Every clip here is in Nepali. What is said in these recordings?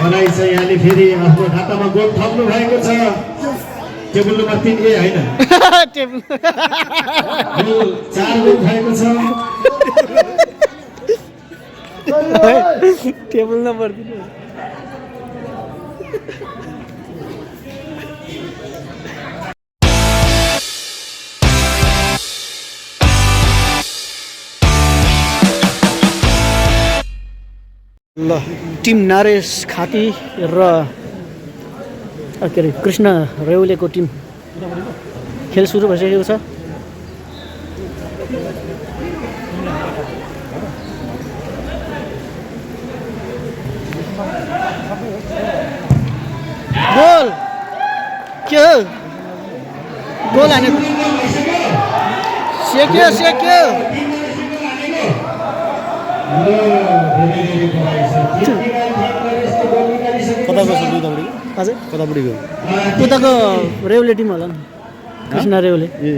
बनाइ छ यहाँले फेरि आफ्नो खातामा गोल थप्नु भएको छ टेबल नम्बर 3 ए हैन टेबल 4 गोल भएको छ टेबल नम्बर 3 ल टिम नारेश खाती र के अरे कृष्ण रेउलेको टिम खेल सुरु भइसकेको छ गोल के हो गोल हानेको सेक्यो कताको छ दुई दौडी हजुर कतापट्टिको उताको रेउले टिम होला नि कृष्ण रेउले ए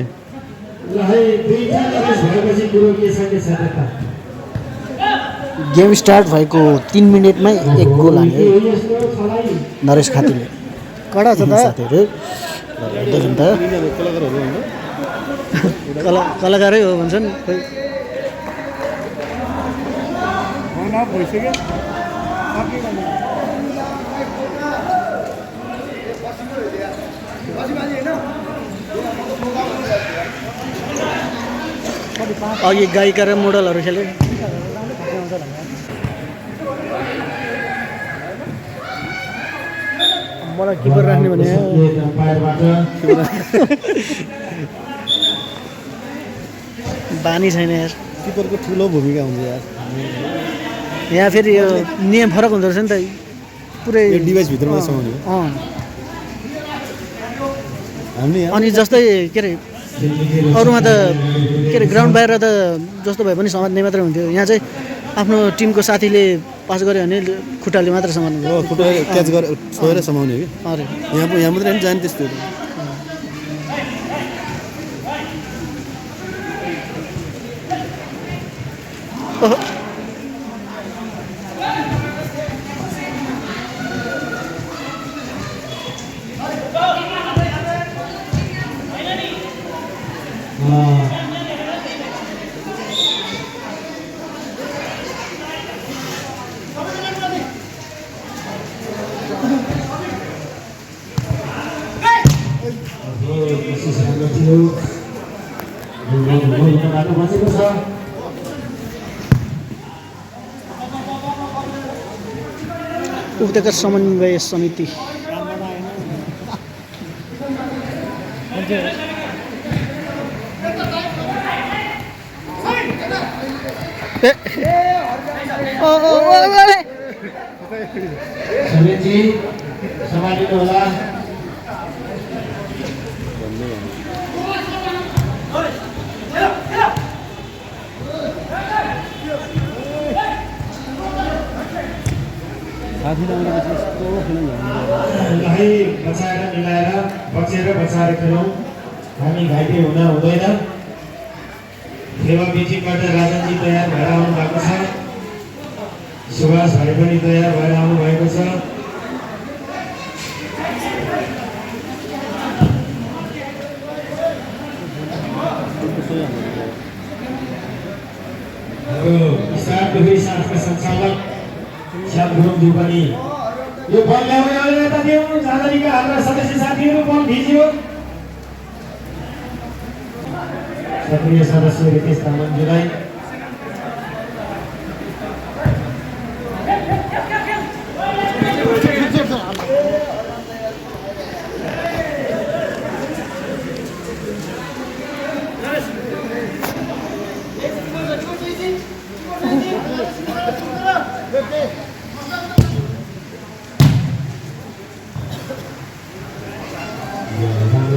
गेम स्टार्ट भएको 3 मिनेटमै 1 गोल हान्यो नरेश खातीले कडा छ त साथीहरु देख्नु त कलाकारहरू हैन कलाकारै हो भन्छन् खै अघि गायिका र मोडलहरू खेले मलाई किपर राख्ने भने बानी छैन यार किपरको ठुलो भूमिका हुन्छ यार यहाँ फेरि यो नियम फरक हुँदो रहेछ नि त पुरै यो डिभाइस भित्रमा समाउने हो हामी अनि जस्तै के अरे अरूमा त के अरे ग्राउन्ड बाहिर त जस्तो भए पनि समात्ने मात्रै हुन्थ्यो यहाँ चाहिँ आफ्नो टिमको साथीले पास गर्यो भने खुट्टाले मात्र समात्नु खुट्टा क्याच गरेर छोएर समाउने हो कि अरे यहाँ मात्रै हैन जाने त्यस्तो उपत्यका समन्वय समिति समिति समाजिनु होला बचाएर मिलाएर बचेर बचाएर खेलौँ हामी घाइते हुन हुँदैन फेवा बिचिकबाट राजनजी तयार भएर आउनु भएको छ सुभाष भाइ पनि तयार भएर आउनु भएको छ स्टारको साथका सञ्चालक श्याम गुरुङज्यू पनि यो बल ल्याउने नेता दिउँ जाँदारीका हाम्रा सदस्य साथीहरू बल भिजियो सक्रिय सदस्य रितेश तामाङज्यूलाई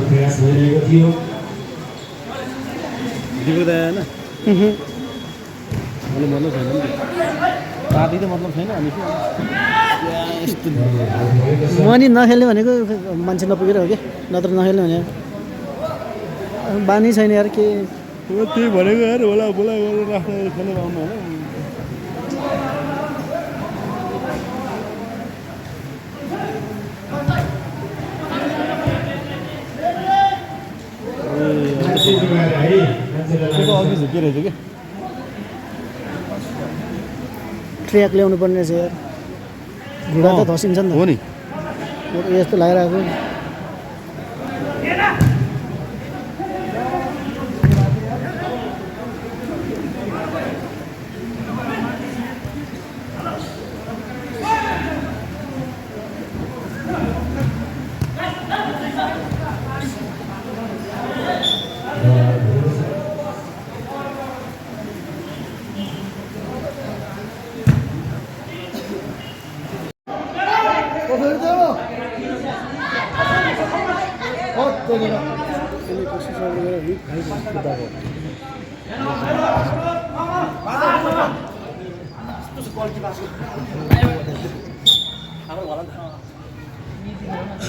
प्रयास भइरहेको थियो दिगुदैन मलाई मतलब छैन नि पार्टी त मतलब छैन हामी यस्तो म नि नखेल्ने भनेको मान्छे नपुगेर हो कि नत्र नखेल्ने भने बानी छैन यार के त्यही भनेको यार होला बोला गरेर राख्न खेलेर आउनु होला अघि झुकेर रहेछ कि ट्र्याक ल्याउनु पर्ने रहेछ यार घुँडा त धसिन्छ नि हो नि त यस्तो लागिरहेको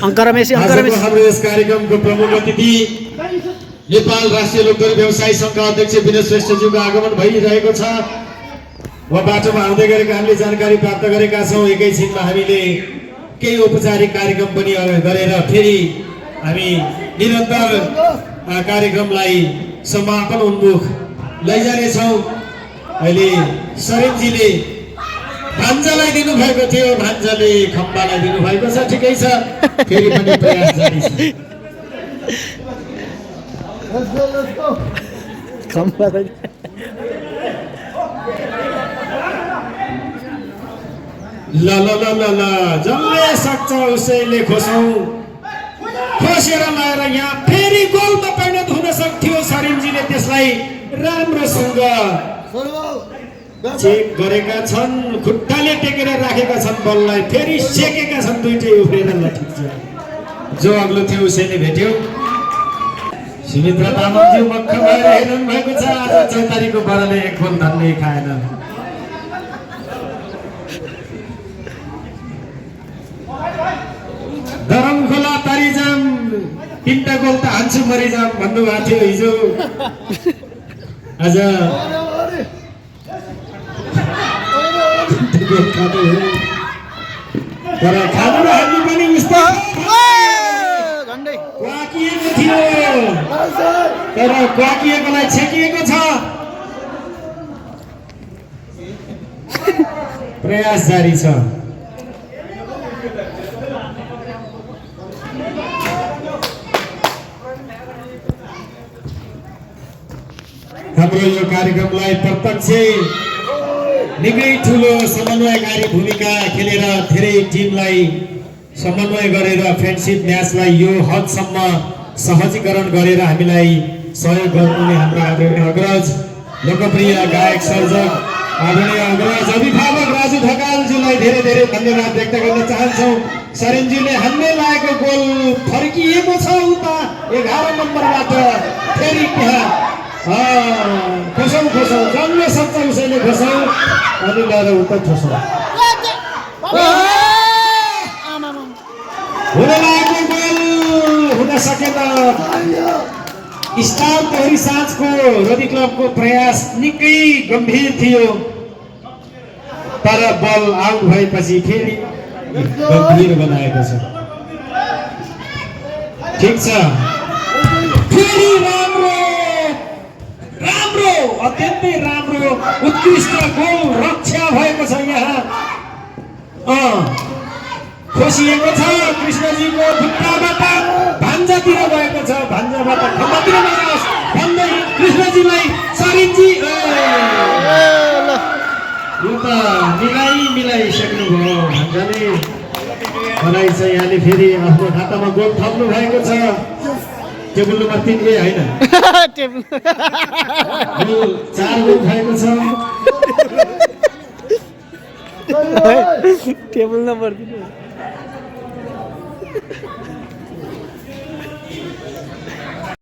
अङ्कर मेसी आजको हाम्रो यस कार्यक्रमको प्रमुख अतिथि नेपाल राष्ट्रिय लोकदल व्यवसायी सङ्घका अध्यक्ष विनोद श्रेष्ठज्यूको आगमन भइरहेको छ। वा बाटोमा आउँदै गरेका हामीले जानकारी प्राप्त गरेका छौँ। एकैछिनमा हामीले केही औपचारिक कार्यक्रम पनि गरेर फेरि हामी निरन्तर कार्यक्रमलाई समापन उन्मुख लैजानेछौँ। अहिले सरिमजीले भान्जालाई दिनुभएको थियो, भान्जाले खम्बालाई दिनुभएको छ। ठिकै छ, फेरि पनि प्रयास जारी छ। ल ल ल ल ल जसले सक्छ उसैले खोसौँ। खोसेर लाएर यहाँ फेरि गोलमा परिणत हुन सक्थ्यो। सरिमजीले त्यसलाई राम्रोसँग चेक गरेका छन्, खुट्टाले टेकेर राखेका छन् बललाई, फेरि सेकेका छन् दुईटै उफ्रेर। ल ठिक छ, जो अग्लो थियो उसैले भेट्यो। सुमित्रा तामाङज्यू मक्ख भएर हेर्नु भएको छ। आज चौतारीको बडाले एक गोल धन्नै खाएन। धरम खोला तारिजाम 3टा गोल त हान्छु मरिजाम भन्नुभएको थियो हिजो। आज तर खानु र हान्नु पनि उस्तो क्वाकिएको थियो, तर क्वाकिएकोलाई छेकिएको छ। प्रयास जारी छ। हाम्रो यो कार्यक्रमलाई प्रत्यक्ष निकै ठुलो समन्वयकारी भूमिका खेलेर धेरै टिमलाई समन्वय गरेर फ्रेन्डसिप म्याचलाई यो हदसम्म सहजीकरण गरेर हामीलाई सहयोग गर्नुहुने हाम्रो आदरणीय अग्रज, लोकप्रिय गायक सर्जक आदरणीय अग्रज अभिभावक राजु ढकालज्यूलाई धेरै धेरै धन्यवाद व्यक्त गर्न चाहन्छौँ। सरिमज्यूले हान्ने लागेको गोल फर्किएको छ उता 11 नम्बरबाट। फेरि त्यहाँ खोसौँ खोसौँ, जसले सक्छ उसैले खोसौँ अनि गएर उता खोसौँ। हुन लागेको गोल हुन सकेन। स्टार तोरी साँझको रोदी क्लबको प्रयास निकै गम्भीर थियो, तर बल आउट भएपछि फेरि गम्भीर बनाएको छ। ठिक छ, फेरि राम्रो राम्रो अत्यन्तै राम्रो उत्कृष्ट गोल रक्षा भएको छ। यहाँ खोसिएको छ कृष्णजीको खुट्टाबाट, भान्जातिर गएको छ, भान्जाबाट खम्बातिर जाओस् भन्दै कृष्णजीलाई सरिमजी यो त मिलाइसक्नुभयो। भान्जाले मलाई चाहिँ यहाँले फेरि आफ्नो खातामा गोल थप्नु भएको छ। टेबल नम्बर 3 कै होइन, टेबल 4 गोल भएको छ। Table number 3